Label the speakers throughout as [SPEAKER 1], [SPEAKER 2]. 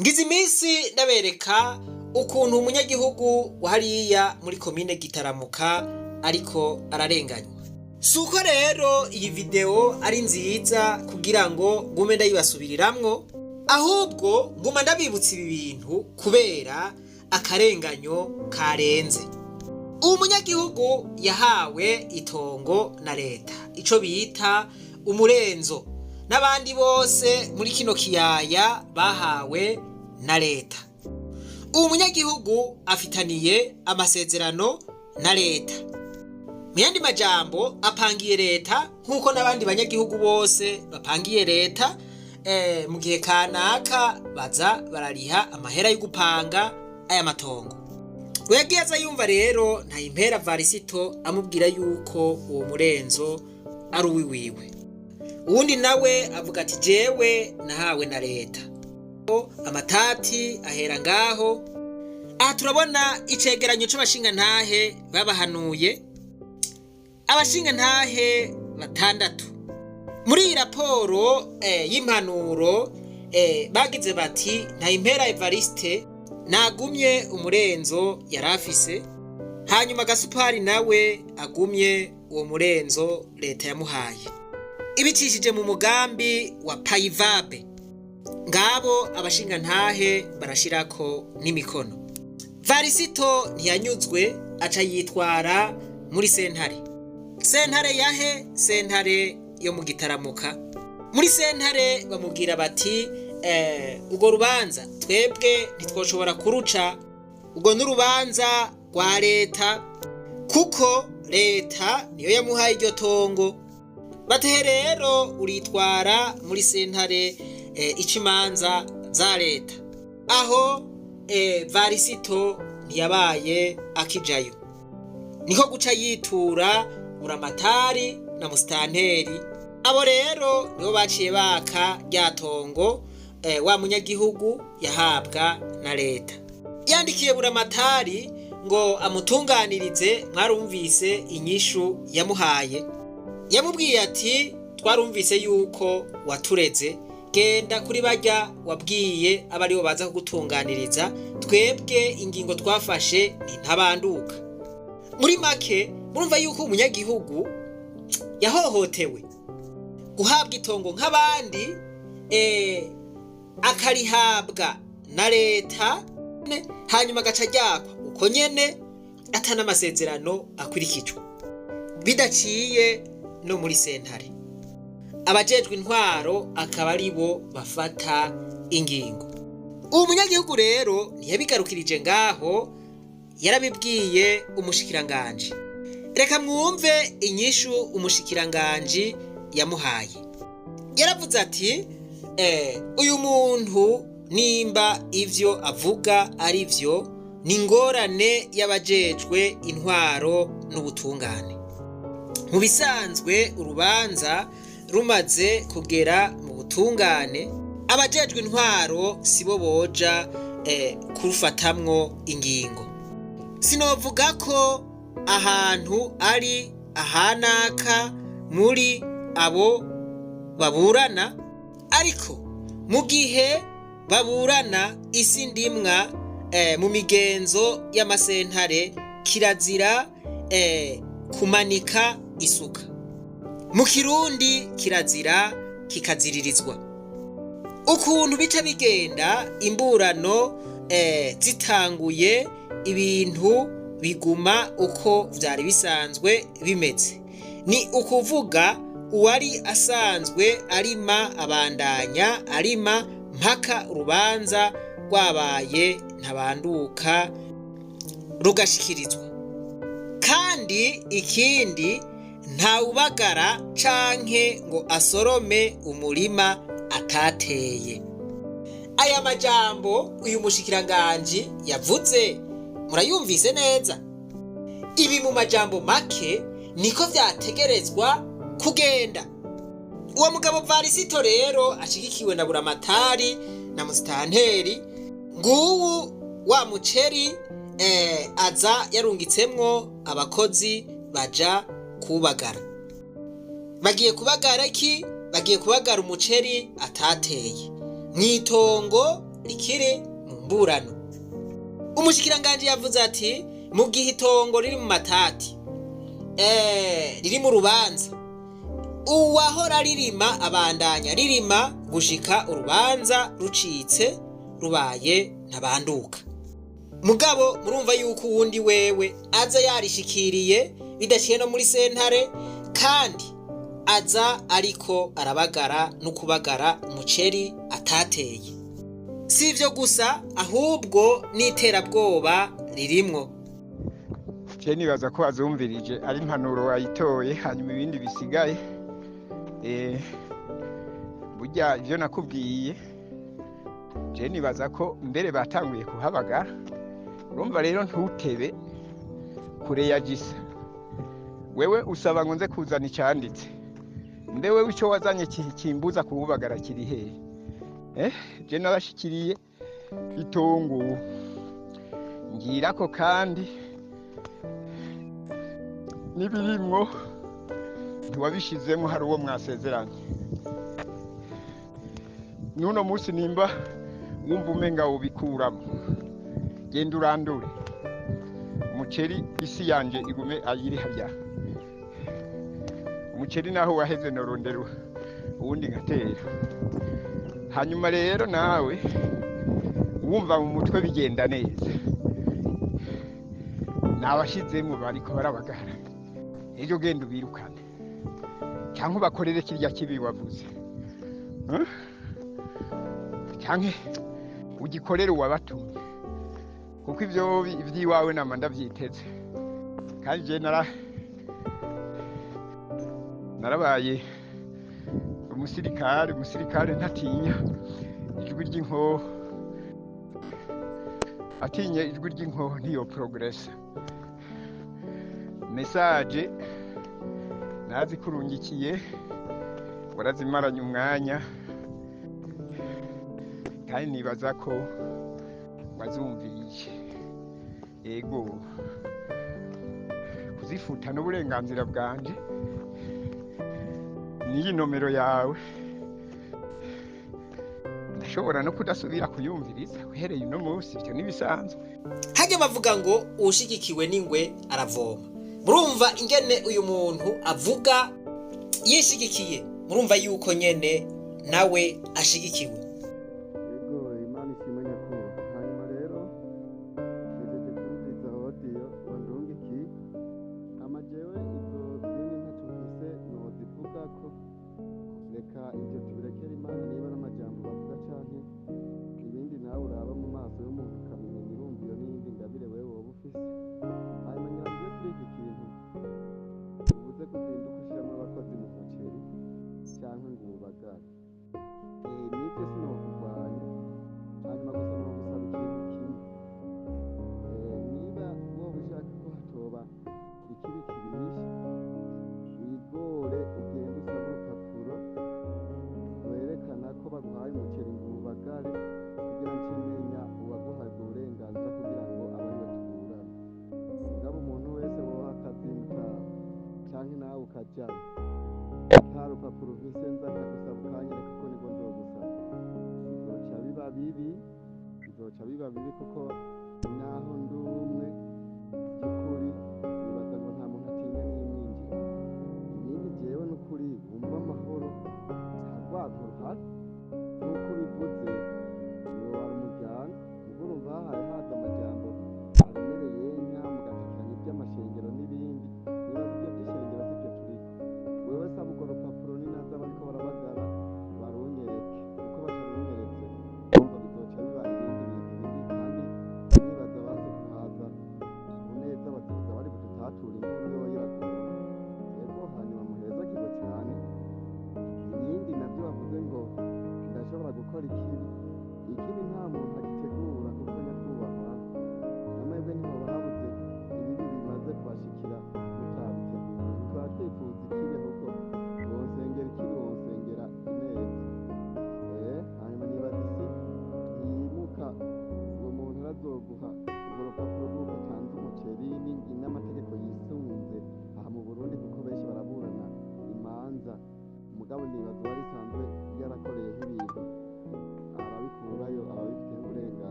[SPEAKER 1] Ngize iminsi ndabereka ukuntu umunyagihugu wa hariya muri komine Gitaramuka ariko ararenganywa. Si uko rero iyi video ari nziza kugira ngo ngume ndayibasubiriramwo, ahubwo nguma ndabibutsa ibi bintu kubera akarenganyo karenze. Uwo munyagihugu yahawe itongo na leta, ico bita umurenzo, n'abandi bose muri kino kiyaya bahawe na leta. Uwo munyagihugu afitaniye amasezerano na leta. Mu yandi majambo, apangiye leta nk'uko n'abandi banyagihugu bose bapangiye leta. Mu gihe kanaka baza barariha amahera yo gupanga aya matongo. We yagiye aza yumva rero Ntayimpera Varisito amubwira yuko uwo murenzo ari uwiwiwe. Uwundi nawe avuga ati: "Jewe nahawe na leta." Amatati ahera ngaho. Aha turabona icegeranyo c'abashingantahe babahanuye, abashingantahe batandatu. Muri iyi raporo y'impanuro bagize bati: "Ntayimpera Evariste nagumye umurenzo yari afise, hanyuma Gasupari nawe agumye uwo murenzo leta yamuhaye ibicishije mu mugambi wa PAIVAB." Ngabo abashingantahe barashirako n'imikono. Varisito ntiyanyuzwe, aca yitwara muri sentare. Sentare yahe? Sentare yo mu Gitaramuka. Muri sentare bamubwira bati: "Urwo rubanza twebwe ntitwoshobora kuruca, urwo n'urubanza rwa leta, kuko leta niyo yamuhaye iryo tongo." Batehe rero uritwara muri sentare ica imanza za leta. Aho Varisito ntiyabaye akijayo, niko guca yitura buramatari na musitanteri. Abo rero nibo baciye baka rya tongo wa munyagihugu yahabwa na leta. Yandikiye buramatari ngo amutunganirize. Mwarumvise inyishu yamuhaye. Yamubwiye ati: "Twarumvise yuko watureze, genda kuri barya wabwiye aba aribo baza kugutunganiriza, twebwe ingingo twafashe ni ntabanduka." Muri make murumva yuko umunyagihugu yahohotewe guhabwa itongo nk'abandi, akarihabwa na leta, hanyuma agaca aryakwa uko nyene ata n'amasezerano akurikijwe, bidaciye no muri sentare, abajejwe intwaro akaba ari bo bafata ingingo. Uwo munyagihugu rero ntiyabigarukirije ngaho, yarabibwiye umushikiranganji. Reka mwumve inyishu umushikiranganji yamuhaye. Yaravuze ati: "Uyu muntu nimba ivyo avuga ari vyo, ni ingorane y'abajejwe intwaro n'ubutungane. Mu bisanzwe urubanza rumaze kugera mu butungane, abajejwe intwaro sibo boja kurufatamwo ingingo. Sinovuga ko ahantu ari ahanaka muri abo baburana, ariko mu gihe baburana isi ndimwa, mu migenzo y'amasentare kirazira kumanika isuka. Mu Kirundi kirazira kikaziririzwa. Ukuntu bica bigenda, imburano zitanguye, ibintu biguma uko vyari bisanzwe bimeze. Ni ukuvuga uwari asanzwe arima abandanya arima mpaka urubanza rwabaye ntabanduka rugashikirizwa. Kandi ikindi, ntawubagara canke ngo asorome umurima atateye." Aya majambo uyu mushikiranganji yavuze murayumvise neza. Ibi mu majambo make niko vyategerezwa kugenda. Uwo mugabo Varisito rero ashigikiwe na buramatari na musitanteri, nguwu wa muceri aza yarungitsemwo abakozi baja kubagara. Bagiye kubagara iki? Bagiye kubagara umuceri atateye mw'itongo. rikiri mu mburano. Umushikiranganji yavuze ati mu gihe itongo riri mu matati, riri mu rubanza, uwahora ririma abandanya ririma gushika urubanza rucitse rubaye ntabanduka. Mugabo murumva yuko uwundi wewe aza yarishikiriye bidaciye no muri sentare, kandi aza ariko arabagara no kubagara umuceri atateye. Si ivyo gusa, ahubwo n'iterabwoba ririmwo.
[SPEAKER 2] Je nibaza ko azumvirije ari impanuro wayitoye, hanyuma ibindi bisigaye burya ivyo nakubwiye, je nibaza ko mbere batanguye kuhabagara. Urumva rero ntutebe kure ya gisa, wewe usaba ngo nze kuzana icanditse, mbe wewe ico wazanye kimbuza kuwubagara kiri hehe? Je narashikiriye itongo ngirako, kandi nibirimwo ntiwabishizemo, hari uwo mwasezeranye. Nuno munsi nimba wumva umenga wobikuramo, genda urandure umuceri, isi yanje igume ayiri harya. Umuceri naho waheze norondera uwundi ngatera. Hanyuma rero nawe wumva mu mutwe bigenda neza, nabashizemo bariko barabagara, ejo genda ubirukane cyangwa ubakorere kirya kibi wavuze, canke ugikorere uwabatumye, kuko ivyo ivy'iwawe nama ndavyiteze. Kandi je narabaye umusirikare, umusirikare ntatinya ijwi ry'inkoho, atinye ijwi ry'inkoho ntiyo progressa. Message nazikurungikiye, warazimaranye umwanya, kandi nibaza ko wazumviye. Ego kuzifuta n'uburenganzira bwanje, n'iyi nomero yawe ndashobora no kudasubira kuyumviriza uhereye uno munsi, ivyo n'ibisanzwe.
[SPEAKER 1] Hajya bavuga ngo uwushigikiwe n'ingwe aravoma. Murumva ingene uyu muntu avuga yishigikiye, murumva yuko nyene nawe ashigikiwe.
[SPEAKER 3] Yego, Imana ishimwe nyakubahwa. Hanyuma rero ntegereje kumviriza audio wandungikiye, hama jewe izo zindi ntaco mfise nozivugako, reka ivyo tubirekere Imana, niba ari amajambo bavuga canke ibindi, nawe uraba mu maso y'umuntu ukabimenya, urumva iyo n'iyindi ngabire wewe woba ufise. Hanyuma ngira mvuge kuri iki kintu uvuze ko uzinduka ushiramwo abakozi mu muceri canke ngo uwubagare, nivyo sinokurwanya. Hanyuma gusa nogusaba ikintu kimwe, niba woba ushaka ko hatoba ikibi kibishe, wigore ugende usabe urupapuro rwerekana ko baguhaye umuceri ngo uwubagare, kugira nce menya uwaguhaye ubwo burenganzira, kugira ngo abe ariwe tuburana. Mugabo umuntu wese woha akazi mutaha canke nawe ukajayo nta rupapuro ufise, nza nkagusaba ukanyereka ko nibwo nzogusaba, bizoca biba bibi, bizoca biba bibi, kuko naho ndi umwe by'ukuri nibaza ngo nta muntu atinya n'imwinjira. Ibindi jewe n'ukuri wumva amahoro, nta rwanko ruhari nk'uko ubivuze, niwe wari umuryango. Mugo urumva hahaye haza amajambo aremereye nka mugatakiranya ivy'amashengero n'ibindi, nibaza ivyo vy'ishengero sivyo turiko. Wewe saba urwo rupapuro, ninaza bariko barabagara barunyereke, kuko batarunyeretse urumva bizoca biba ibindi bintu bibi, kandi nibaza base kuhaza muneza bazoza bari budutature inkuru yoyo iragoye. Yego, hanyuma muhezagirwe cane. Ibindi navyo bavuze ngo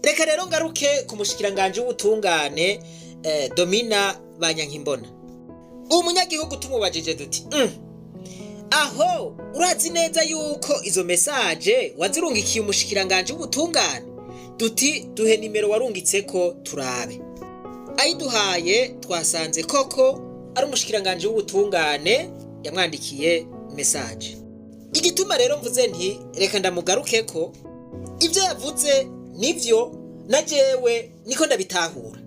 [SPEAKER 1] Reka rero ngaruke ku mushikiranganji w'ubutungane, Domina Banyankimbona. Umunyagihugu tumubajije duti: Aho urazi neza yuko izo message wazirungikiye umushikiranganji w'ubutungane?" Duti: "Duhe nimero warungitseko turabe." Ayiduhaye, twasanze koko ari umushikiranganji w'ubutungane yamwandikiye message. Igituma rero mvuze nti reka ndamugarukeko, ibyo yavuze nivyo, na jewe niko ndabitahura.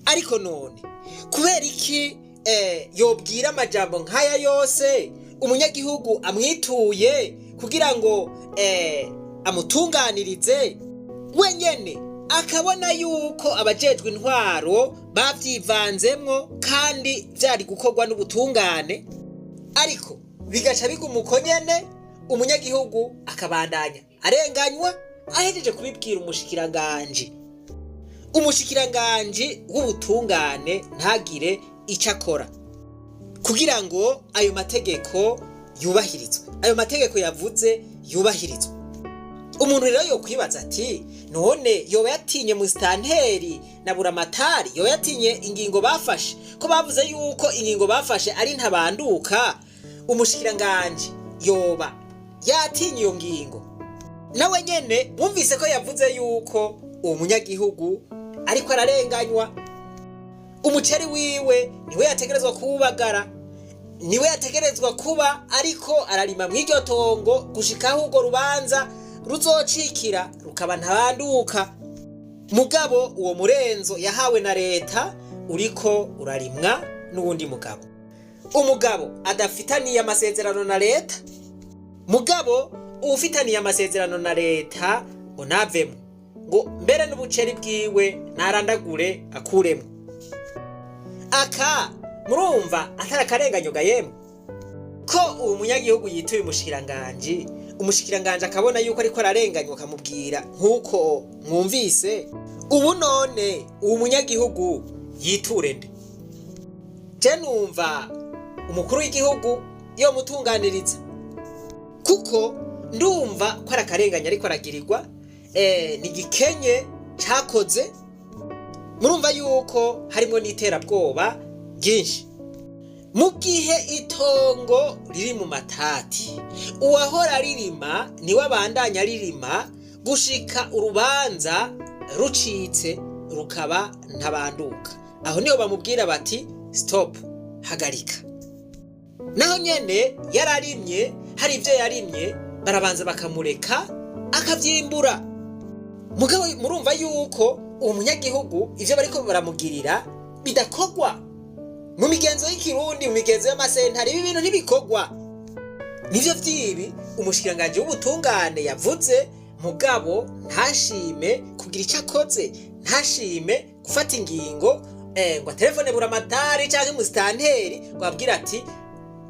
[SPEAKER 1] Ariko none kubera iki yobwira amajambo nk'aya yose umunyagihugu amwituye kugira ngo amutunganirize, wenyene akabona yuko abajejwe intwaro bavyivanzemwo kandi vyari gukorwa n'ubutungane, ariko bigaca biguma uko nyene, umunyagihugu akabandanya arenganywa, ahejeje kubibwira umushikiranganji, umushikiranganji w'ubutungane ntagire icyo akora kugira ngo ayo mategeko yubahirizwe, ayo mategeko yavuze yubahirizwe? Umuntu rero yokwibaza ati: none yoba yatinye musitanteri na buramatari? Yoba yatinye ingingo bafashe, ko bavuze yuko ingingo bafashe ari ntabanduka? Umushikiranganji yoba yatinye iyo ngingo? Nawe nyene bumvise ko yavuze yuko uwo munyagihugu ariko ararenganywa, umuceri wiwe niwe yategerezwa kuwubagara, niwe yategerezwa kuba ariko ararima mw'iryo tongo gushikaho urwo rubanza ruzocikira rukaba ntabanduka. Mugabo uwo murenzo yahawe na leta uriko urarimwa n'uwundi mugabo, umugabo adafitaniye amasezerano na leta. Mugabo uwufitaniye amasezerano na leta ngo ntavemo, ngo mbere n'ubuceri bwiwe narandagure akuremo. Aka murumva atari akarenganyo ga yemwe, ko uwo munyagihugu yituye umushikiranganji, umushikiranganji akabona yuko ariko ararenganywa, akamubwira nk'uko mwumvise? Ubu none uwo munyagihugu yiture nde? Je numva umukuru w'igihugu yomutunganiriza, kuko ndumva ko ari akarenganya ariko aragirirwa. Ni gikenye cakoze. Murumva yuko harimo n'iterabwoba ryinshi. Mu gihe itongo riri mu matati, uwahora ririma niwe abandanya ririma gushika urubanza rucitse rukaba ntabanduka. Aho niho bamubwira bati: "Stop, hagarika." Naho nyene yararimye, hari ibyo yarimye, barabanza bakamureka akavyimbura. Mugabo murumva yuko uwo munyagihugu ivyo bariko baramugirira bidakorwa mu migenzo y'ikirundi, mu migenzo y'amasentare. Ibi bintu ntibikorwa. Nivyo vyibi umushikiranganji w'ubutungane yavuze, mugabo ntashime kugira icyo akoze, ntashime gufata ingingo, ngo telefone buramatari canke musitanteri ngo abwire ati: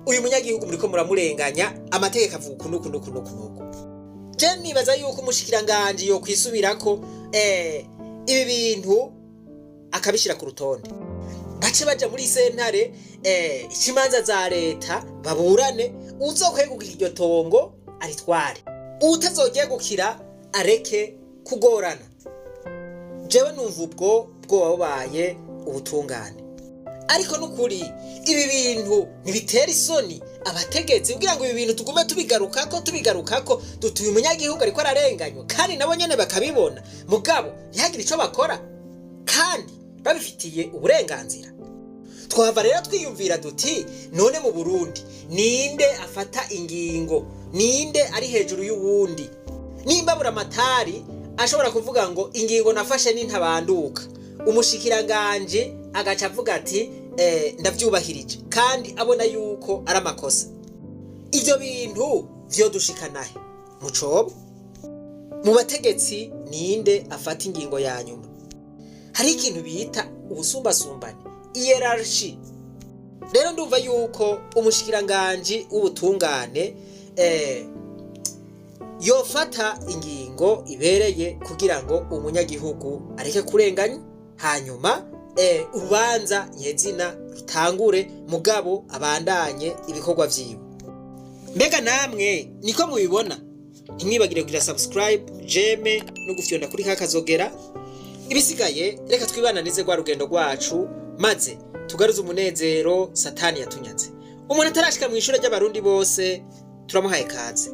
[SPEAKER 1] "Uyu munyagihugu muriko muramurenganya, amategeko avuga uku nuku nuku nuku nuku." Je nibaza yuko umushikiranganji yokwisubirako, ibi bintu akabishira ku rutonde, bace baja muri sentare, ikimanza za leta, baburane. Uzokwegukira iryo tongo aritware, uwutazoryegukira areke kugorana. Jewe numva ubwo bwoba bubaye ubutungane. Ariko n'ukuri ibi bintu ntibitera isoni abategetsi, kugira ngo ibi bintu tugume tubigarukako, tubigarukako, dutuye umunyagihugu ariko ararenganywa, kandi nabo nyene bakabibona, mugabo ntihagire ico bakora kandi babifitiye uburenganzira? Twava rero twiyumvira duti: none mu Burundi ninde afata ingingo? Ninde ari hejuru y'uwundi? Nimba buramatari ashobora kuvuga ngo ingingo nafashe nintabanduka, umushikiranganje agaca avuga ati ndavyubahirije, kandi abona yuko ari amakosa, ivyo bintu vyodushikanahe mucobo? Mu bategetsi ninde afata ingingo ya nyuma? Hari ikintu bita ubusumbasumbane, hiérarchie. Rero ndumva yuko umushikiranganji w'ubutungane yofata ingingo ibereye kugira ngo umunyagihugu areke kurenganya, hanyuma urubanza nyezina rutangure, mugabo abandanye ibikorwa vyiwe. Mbega namwe niko mubibona? Ntimwibagire kugira subscribe, j'aime no gufyonda kuri kakazogera. Ibisigaye reka twibananize rwa rugendo rwacu, maze tugaruze umunezero Satani yatunyaze. Umuntu atarashika mu ishure ry'Abarundi bose, turamuhaye kaze.